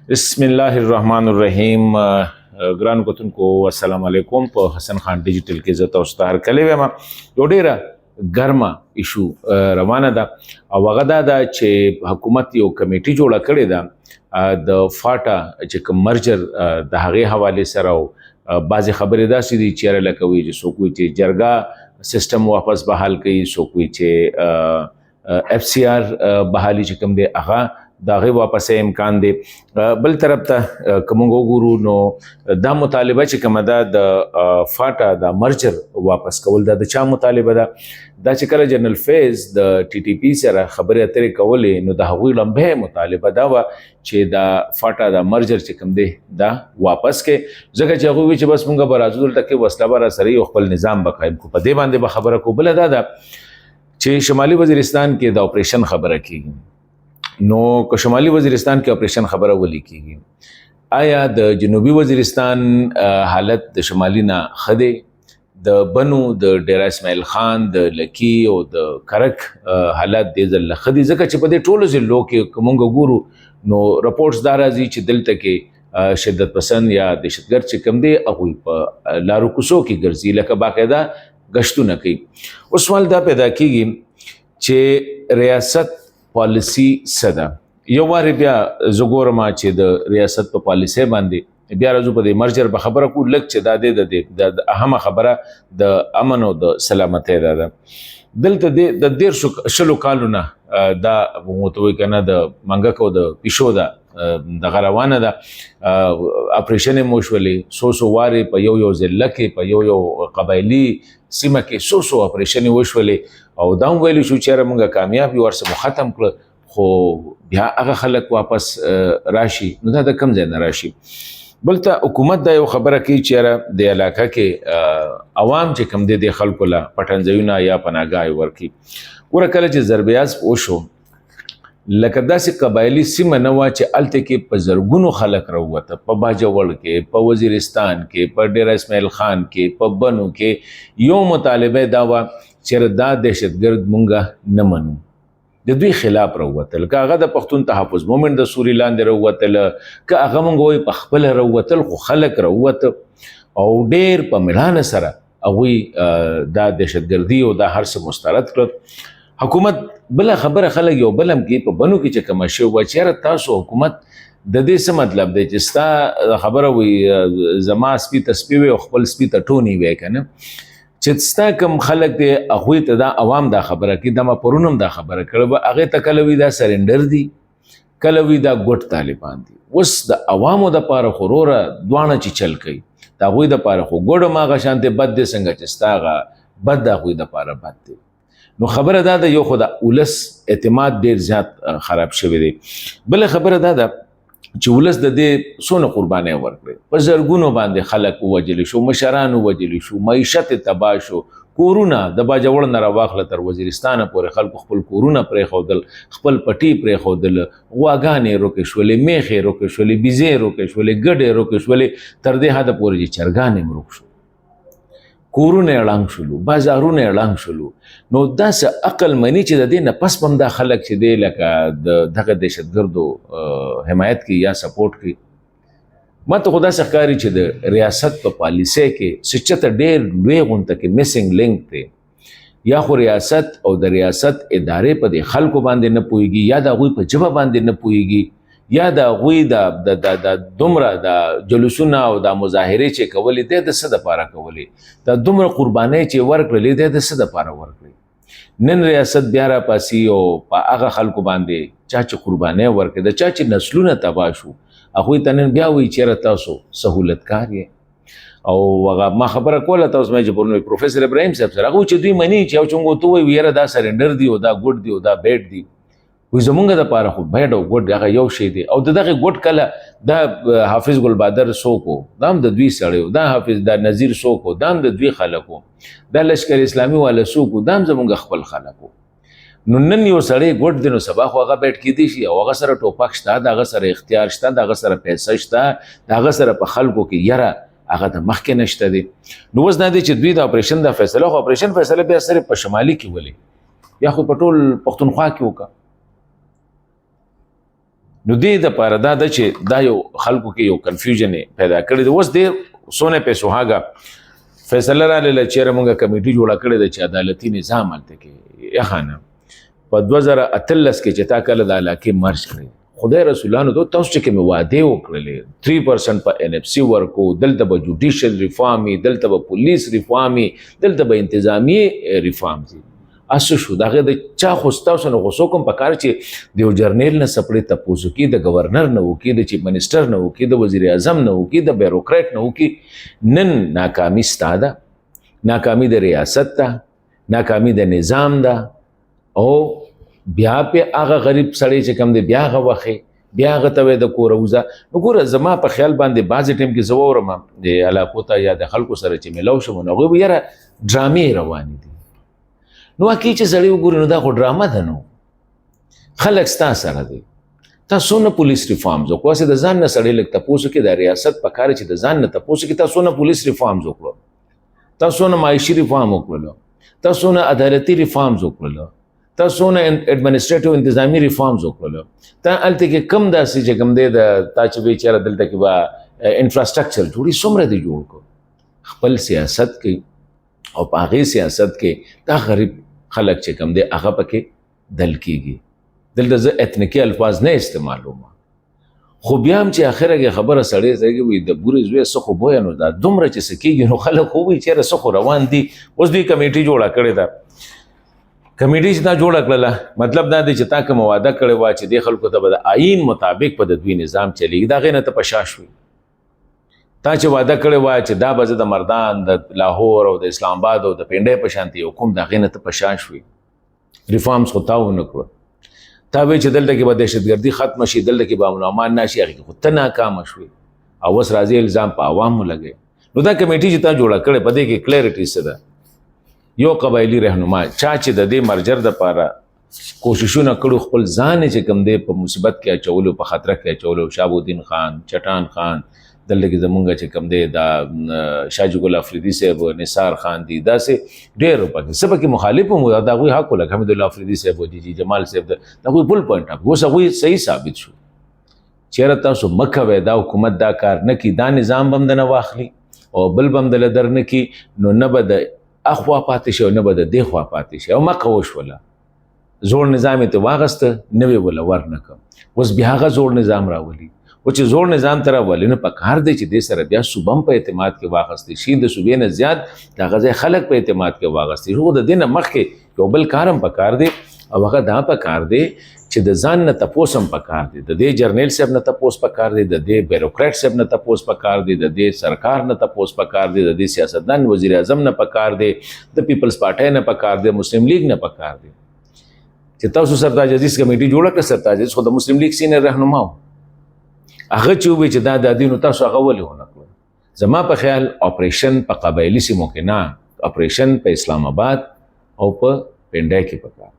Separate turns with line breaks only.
بسم الله الرحمن الرحیم. ګران کتونکو، السلام علیکم. په حسن خان ډیجیټل کې زه تاسو ته هرکلی وایم. یو ډیره ګرمه ایشو روانه ده او هغه دا ده چې حکومت یو کمیټي جوړه کړې ده د فاټا چې کوم مرجر د هغې حوالې سره، او بعضې خبرې داسې دي چې یاره لکه وایي چې څوک وایي چې جرګه سیستم واپس بحال کوي، څوک وایي چې اف سی آر بحالي چې کوم دی هغه د هغې واپسۍ امکان دی. بل طرف ته که موږ وګورو نو دا مطالبه چې کومه ده، د فاټا د مرجر واپس کول، دا د چا مطالبه ده؟ دا چې کله جنرال فیض د ټي ټي پي سره خبرې اترې کولې نو د هغوی لومړۍ مطالبه دا وه چې دا فاټا د مرجر چې کوم دی دا واپس کې، ځکه چې هغوی وی چې بس مونږ به راځو دلته کې، وسله به راسره یو خپل نظام به قایم کو. په دې باندې به خبره کو. بله دا ده چې شمالي وزیرستان کې د اپریشن خبره کیږي، نو که شمالي وزیرستان کې اپریشن خبره ولې کیږي؟ آیا د جنوبي وزیرستان حالت د شمالي نه ښه دی؟ د بنو، د ډیرا اسماعیل خان، د لکی او د کرک حالات دې ځل ښه دي؟ ځکه چې په دې ټولو ضلعو کې که مونږ ګورو نو رپورټس دا راځي چې دلته کې شدت پسند یا دهشتګرد چې کوم دی هغوی په لارو کوڅو کې ګرځي، لکه باقاعده گشتونه کوي. اوس سوال دا پیدا کیږي چې ریاست پالیسی څه ده؟ یو وارې بیا زه ګورم چې د ریاست په پالیسۍ باندې بیا راځو، په دې مرجر به خبره کو لږ چې دا دی د اهمه خبره د امن او د سلامتۍ ده. ده دلته د 30 20 کالو نه دا موږ ته وایي که نه د منګک او د پیشو ده دغه روانه ده. اپریشن مو شولې څو څو وارې، په یو یو ضلع کې، په یو یو قبایلی سیمه کې څو څو اپریشن وشولې، او دا هم ویلی شو چې یاره موږ کامیاب یو، هر څه مو ختم کړه، خو بیا هغه خلک واپس راشي نو دا د کم ځای نه راشي؟ بل ته حکومت دا یو خبره کوي چې یاره د علاقه کې عوام چې کم دی د خلکو له پټنځایونه یا پناهګاه ورکړي. ګوره، کله چې ضرب عضب وشو، لکه داسې قبایلی سیمه نه وه چې هلته کې په زرګونو خلک راووته. په باجوړ کې، په وزیرستان کې، په ډیره اسماعیل خان کې، په بنو کې یو مطالبه دا وه چې دا دهشتګرد مونږه نه منو. د دوی خلاف راووتل، که هغه د پښتون تحفظ مومنټ د سوري لاندې راووتل، که هغه مونږ وایي په خپله راووتل، خو خلک راووته او ډېر په مړانه سره هغوی دا دهشتګردي او دا هر څه مسترد کړل. حکومت بله خبره خلک یو بل هم کې په بنو کې چې کومه شوې وه چې یاره تاسو حکومت د دې څه مطلب دی چې ستا خبره وي زما سپي ته سپي وي او خپل سپي ته ټونی وي که نه، چې ستا کم خلک دی هغوی ته دا عوام دا خبره کوي. دا ما پرون هم دا خبره کړې وه، هغې ته کله وي دا سرنډر دي، کله وي دا ګوټ طالبان دي. اوس د عوامو دپاره خو وروره دواړه چې چل کوي، د هغوی دپاره خو ګوډ هم هغه شانتې بد دی څنګه چې ستا هغه بد د هغوی دپاره بد دی. نو خبره دا ده، یو خو د ولس اعتماد ډیر زیات خراب شوی دی. بله خبره دا ده چې ولس د دې څونه قربانۍ ورکړې، په زرګونو باندې خلک ووژل شو، مشران ووژل شو، معیشت تباه شو، کورونه د باجوړ نه راواخله تر وزیرستانه پورې خلکو خپل کورونه پرېښودل، خپل پټي پرېښودل، غواګانې روکې شولې، میخې روکې شولې، بیزې روکې شولې، ګډې روکې شولې، تر دې حده پورې چې چرګانې هم روک شو، کورونه یې ړنګ شولو، بازارونه یې ړنګ شولو. نو داسې عقل مني چې د دې نه پس به هم دا خلک چې دی لکه د دغه دهشتګردو حمایت کوي یا سپورټ کوي؟ ما ته خو داسې ښکاري چې د ریاست په پالیسۍ کې څه چېرته ډېر لوی غونته کې میسنګ لینک دی. یا خو ریاست او د ریاست ادارې په دې خلکو باندې نه پوهېږي، یا د هغوی په ژبه باندې نه پوهېږي، یا د هغوی د د د د دومره د جلوسونه او د مظاهرې چې کولې دی د څه دپاره کولې، دا دومره قربانۍ چې ورکړلې دی د څه دپاره ورکړې؟ نن ریاست بیا راپاسي او په هغه خلکو باندې چا چې قربانۍ ورکړې، د چا چې نسلونه تباه شو، هغوی ته نن بیا وایي چېرې تاسو سهولتکار یې. او هغه ما خبره کوله تاسو مې چې پرون پروفیسور ابراهیم صاحب سره، هغه چې دوی مني چې او چې موږ ته وایو یاره دا سرنډر دی او دا ګډ دی او دا بیډ دی، وایي زمونږ دپاره خو بیډ او ګډ هغه یو شی دی. او د دغه ګډ کله دا حافظ ګل بادر څوک و، دا هم د دوی سړی و، دا حافظ دا نظیر څوک و، دا هم د دوی خلک و، دا لشکر اسلامي والا څوک و، دا هم زمونږ خپل خلک و. نو نن یو سړی ګډ دی نو سبا خو هغه بیټ کېدی شي، او هغه سره ټوپک شته، د هغه سره اختیار شته، د هغه سره پیسه شته، د هغه سره په خلکو کې یره هغه د مخکې نشته دی. نو اوس دا دی چې دوی د اپریشن د فیصله، خو اپریشن فیصله بیا صرف په شمالي کې ولې، یا خو په ټول پښتونخوا کې وکړه. نو دې د پاره دا ده چې دا یو خلکو کې یو کنفیوژن پیدا کړی دی. اوس دې سونه په سوهاګه فیصله را لاله چې موږ کمیټي جوړه کړې ده چې عدالتي نظام هلته کې یخانه په 2013 کې چې تا کله د علاقې مرج کړې، خدای رسولانو ته تاسو چې کومې وعدې وکړلې، 3% په ان اف سی ورکو، دلته به جوډیشل ریفارم وي، دلته به پولیس ریفارم وي، دلته به انتظامی ریفارم وي، اسو شو دغه د چا خو ستاسو نه غوسو کوم پکار چې د یو جرنیل نه سپړې تپوسو کې، د گورنر نه وکي، د چیف منسٹر نه وکي، د وزیر اعظم نه وکي، د بیوروکرات نه وکي. نن ناکامی ستا ده، ناکامی د ریاست ده، ناکامی د نظام ده، او بیا په هغه غریب سړی چې کم دی بیا هغه وخی بیا هغه ته وایي د کوره وځه. نو ګوره زما په خیال باندې بعضې ټایم کې زه واورم د علاقو ته یا د خلکو سره چې میلاو شم، نو هغوی وایي یاره ډرامې روانې دي. نو واقعي چې سړی وګوري نو دا خو ډرامه ده، نو خلک ستا سره دی. تا څونه پولیس ریفارمز وکړو؟ هسې د ځان نه سړی لږ تپوس وکړي، دا ریاست په کار چې د ځان نه تپوس وکړي. تا څونه پولیس ریفارمز وکړو؟ تا څونه معاشي ریفارم وکړلو؟ تا څونه عدالتي ریفارمز وکړلو؟ تا څونه اډمنسټریټیو انتظامی ریفارمز وکړلو؟ تا هلته کې کم داسې چې کوم دی د تا چې وایي چېرې دلته کې به انفراسټرکچر جوړي، څومره دی جوړ کړو؟ خپل سیاست کې او په هغې سیاست کې دا غریب خلک چې کوم دی هغه پکې دل کېږي. دلته زه اتنیکي الفاظ نه استعمالوم، خو بیا هم چې اخره کې خبره سړی ځای وي د بورې زوی څه خو بویه، نو دا دومره چې څه کېږي نو خلک خو وایي چېرې څه خو روان دي. اوس دوی کمیټي جوړه کړې ده، کمیټي چې دا جوړه کړله مطلب دا دی چې تا کومه وعده کړې وه چې دې خلکو ته به د آیین مطابق په د دوی نظام چلېږي، د هغې نه ته په شا شوې. تا چې وعده کړې وه چې دا به زه د مردان د لاهور او د اسلام آباد او د پنډۍ په شانتې یو کوم، د هغې نه ته په شا شوې. ریفارمز خو تا ونه کړو. تا وی چې دلته کې به دهشتګردي ختمه شي، دلته کې به امن او امان نه شي، هغې کې خو ته ناکامه شوې او اوس راځي الزام په عوامو لګوي. نو دا کمیټي چې تا جوړه کړې په دې کې کلیرټي څه ده؟ یو قبایلی رهنما چا چې د دې مرجر دپاره کوششونه کړو، خپل ځان یې چې کوم دی په مصیبت کې اچولو، په خطر کې اچولو، شهاب الدین خان، چټان خان، دلته کې زمونږ چې کوم دی دا شاه جي ګل افریدي صاحب، نثار خان دی، داسې ډېر پکې څه پکې مخالف هم وو، د هغوی حق و، لکه حمید الله افریدي صاحب و، جي جي جمال صاحب، د هغوی فل پوینټ حق. اوس هغوی صحیح ثابت شو چېرې تاسو مه کوئ، دا حکومت دا کار نه کړي، دا نظام به هم درنه واخلي او بل به هم درله در نه کړي، نو نه به د اخوا پاتې شي او نه به د دې خوا پاتې شي. او مکه وشوله، زوړ نظام یې ته واغسته، نوی وله ورنه کړ. اوس بیا هغه زوړ نظام راولي، او چې زوړ نظام ته راولي نو په کار دی چې دې سره بیا صوبه هم په اعتماد کې واخیستې شي، د صوبې نه زیات د هغه ځای خلک په اعتماد کې واغستې شي. خو د دې نه مخکې یو بل کار هم په کار دی، او هغه دا په کار دی چې د ځان نه تپوس هم په کار دی، د دې جرنیل صاحب نه تپوس په کار دی، د دې بیوروکرات صاحب نه تپوس په کار دی، د دې سرکار نه تپوس په کار دی، د دې سیاستدان وزیر اعظم نه په کار دی، د پیپلز پارټۍ نه په کار دی، مسلم لیګ نه په کار دی. چې تاسو سرتاج عزیز کمیټي جوړه کړه، سرتاج عزیز خو د مسلم لیګ سینئر رهنما و، هغه چې وویل چې دا د دې، نو تاسو هغه ولې ونه کړو؟ زما په خیال اپریشن په قبایلی سیمو کې نه، اپریشن په اسلام آباد او په پنډۍ کې پکار.